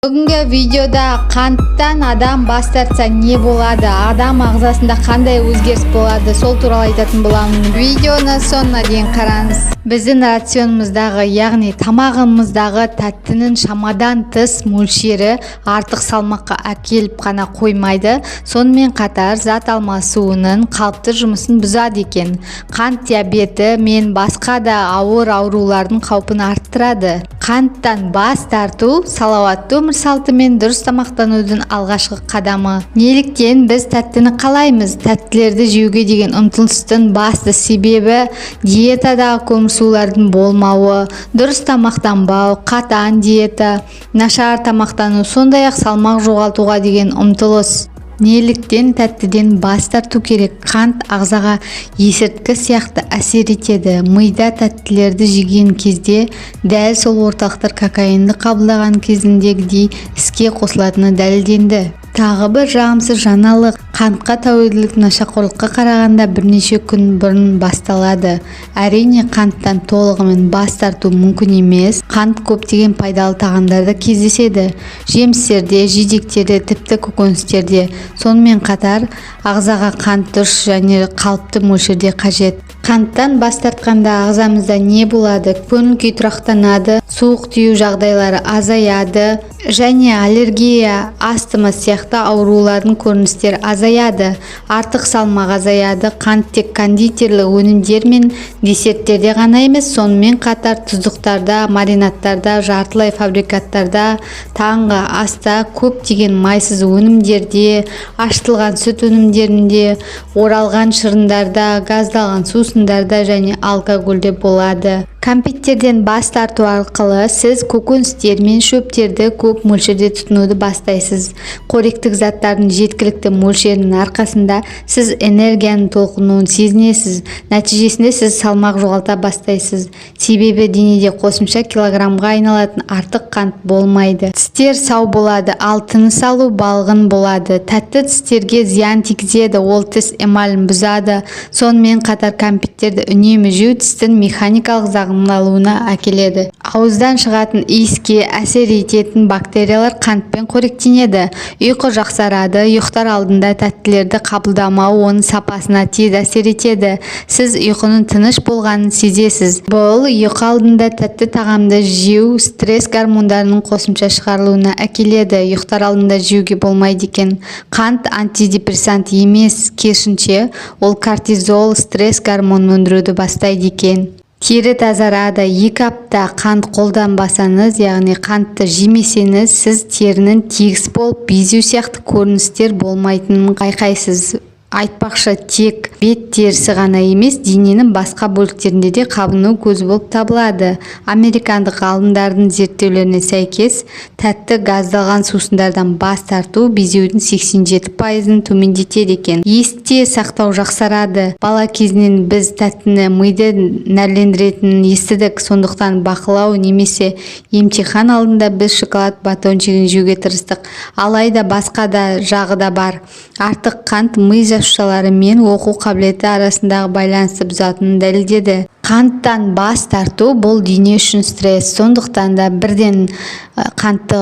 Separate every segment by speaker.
Speaker 1: Бүгінгі видеода қанттан адам бас тартса, не болады, адам ағзасында қандай өзгеріс болады, сол туралы айтатын боламын. Видеоны соңына дейін қараңыз. Біздің рационымыздағы, яғни тамағымыздағы тәттінің шамадан тыс мөлшері артық салмаққа әкеліп қана қоймайды, сонымен қатар зат алмасуының қалыпты жұмысын бұзады екен. Қант диабеті мен басқа да ауыр аурулардың қаупін арттырады. Қанттан бас тарту – салауатты өмір салты мен дұрыс тамақтанудың алғашқы қадамы. Неліктен біз тәттіні қалаймыз? Тәттілерді жеуге деген ұмтылыстың басты себебі – диетадағы көмірсулардың болмауы, дұрыс тамақтанбау, қатаң диета, нашар тамақтану, сондай-ақ салмақ жоғалтуға деген ұмтылыс. Неліктен тәттіден бас тарту керек? Қант ағзаға есірткі сияқты әсер етеді. Мида тәттілерді жеген кезде дәл сол орталықтар кокаинді қабылдаған кезіндегідей іске қосылатыны дәлелденді. Тағы бір жағымсыз жаңалық: қантқа тәуелділік нашақорлыққа қарағанда бірнеше күн бұрын басталады. Әрине, қанттан толығымен бас тарту мүмкін емес. Қант көптеген пайдалы тағамдарда кездеседі: жемістерде, жидектерде, тіпті көкөністерде. Сонымен қатар ағзаға қант дұрыс және қалыпты мөлшерде қажет. Қанттан бас тартқанда ағзамызда не болады? Көңіл күй тұрақтанады, суық тию жағдайлары азаяды және аллергия, астма сияқты аурулардың көріністері азаяды, артық салмақ азаяды. Қант тек кондитерлік өнімдер мен десерттерде ғана емес, сонымен қатар тұздықтарда, маринадтарда, жартылай фабрикаттарда, таңғы аста, көптеген майсыз өнімдерде, ашытылған сүт өнімдерінде, оралған шырындарда, газдалған сусындарда және алкогольде болады. Кәмпиттерден бас тарту арқылы сіз көкөністер мен шөптерді көп мөлшерде тұтынуды бастайсыз. Қоректік заттардың жеткілікті мөлшерінің арқасында сіз энергияның толқынуын сезінесіз. Нәтижесінде сіз салмақ жоғалта бастайсыз, себебі денеде қосымша килограммға айналатын артық қант болмайды. Тістер сау болады, ал тыныс алу балғын болады. Тәтті тістерге зиян тигізеді, ол тіс эмалін бұзады. Сонымен қатар кәмпиттерді үнемі жеу тістің механикалық зақымдалуына әкеледі. Ауыздан шығатын иіске әсер ететін бактериялар қантпен қоректенеді. Ұйқы жақсарады. Ұйықтар алдында тәттілерді қабылдамау оның сапасына тез әсер етеді. Сіз ұйқының тыныш болғанын сезесіз. Бұл ұйқы алдында тәтті тағамды жеу стресс гормондарының қосымша шығарылуына әкеледі. Ұйықтар алдында жеуге болмайды екен. Қант антидепрессант емес, керісінше, ол кортизол стресс гормонын өндіруді бастайды екен. Тері тазарады. 2 апта қант қолданбасаңыз, яғни қантты жемесеңіз, сіз терінің тегіс болып, безеу сияқты көріністер болмайтынын байқайсыз. Айтпақшы, тек бет терісі ғана емес, дененің басқа бөліктерінде де қабыну көзі болып табылады. Американдық ғалымдардың зерттеулеріне сәйкес, тәтті газдалған сусындардан бас тарту безеудің 87%-ын төмендетеді екен. Есте сақтау жақсарады. Бала кезінен біз тәттіні миды нәрлендіретінін естідік. Сондықтан бақылау немесе емтихан алдында біз шоколад батончигін жеуге тырыстық. Алайда басқа да жағы да бар. Артық қант ми жасушалары мен оқу қабілеті арасындағы байланысты бұзатынын дәлелдеді. Қанттан бас тарту – бұл дене үшін стресс. Сондықтан да бірден қантты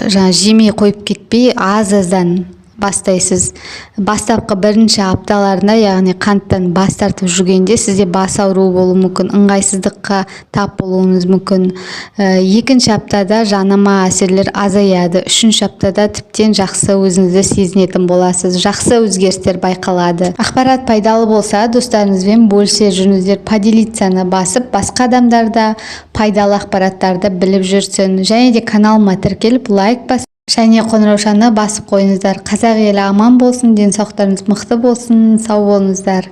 Speaker 1: жаңа жемей қойып кетпей, аз аздан бастайсыз. Бастапқы бірінші апталарында, яғни қанттан бас тартып жүргенде, сізде бас ауруы болуы мүмкін, ыңғайсыздыққа тап болуыңыз мүмкін. Екінші аптада жанама әсерлер азаяды. Үшінші аптада тіптен жақсы өзіңізді сезінетін боласыз, жақсы өзгерістер байқалады. Ақпарат пайдалы болса, достарыңызбен бөлісе жүріңіздер. Поделиться басып, басқа адамдар да пайдалы ақпараттарды біліп жүрсін. Және де каналыма тіркеліп, лайк басып және қоңыраушаны басып қойыңыздар. Қазақ елі аман болсын, денсаулықтарыңыз мықты болсын, сау болыңыздар.